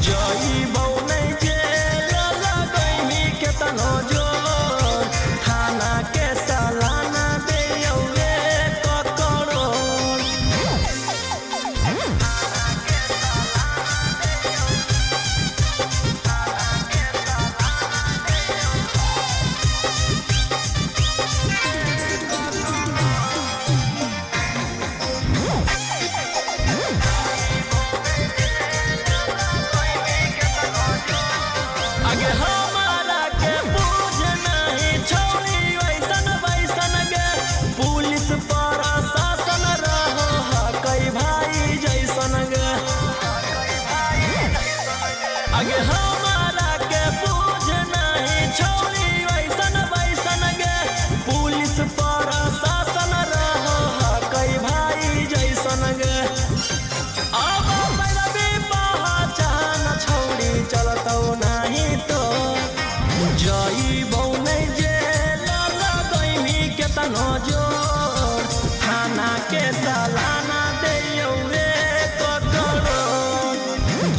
जइबौ नै जेल लगैबी केतनो जोर, थाना के सालाना देयौ 1 करोड़। आगे हमारा के बुझ नहीं छौरी वैसन वैसन गे, पुलिस प्रशासन रहो कई भाई जैसन गे। आगे हमारा के बुझ नहीं छौरी वैसन वैसन गे, पुलिस प्रशासन रहो कई भाई जैसन गे। अब पैरवी पहचान छौरी चलतौ नाही तो, जइबौ नै जेल लगैबी केतनो जोर, थाना के सालाना देयौ 1 करोड़।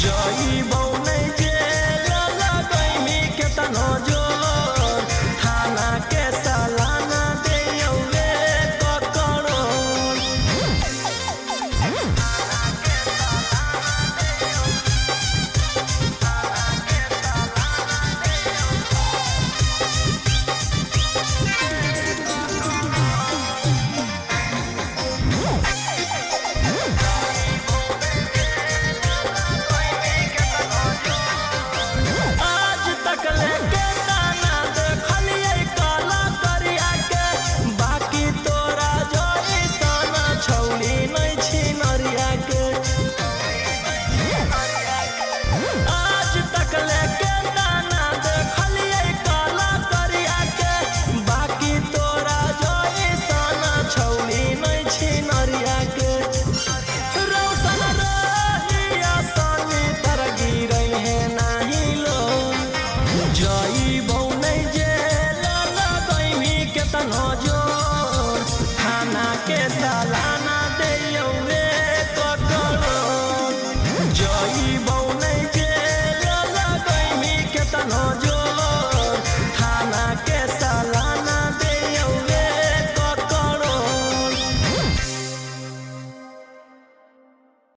जइबौ नै जेल लगैबी केतनो जोर, थाना के सालाना देयौ 1 करोड़। आज तक लेके ताना देखलियै काला करिया के, बाकी तोरा जइसन छौरी नै छिनरिया के। आज तक लेके ताना देखलियै काला करिया के, बाकी तोरा जइसन छौरी नै छिनरिया के। रौशन रहिया सनी तर गिरै है नाही लो, जइबौ नै जेल लगैबी केतनो जोर, थाना के सालाना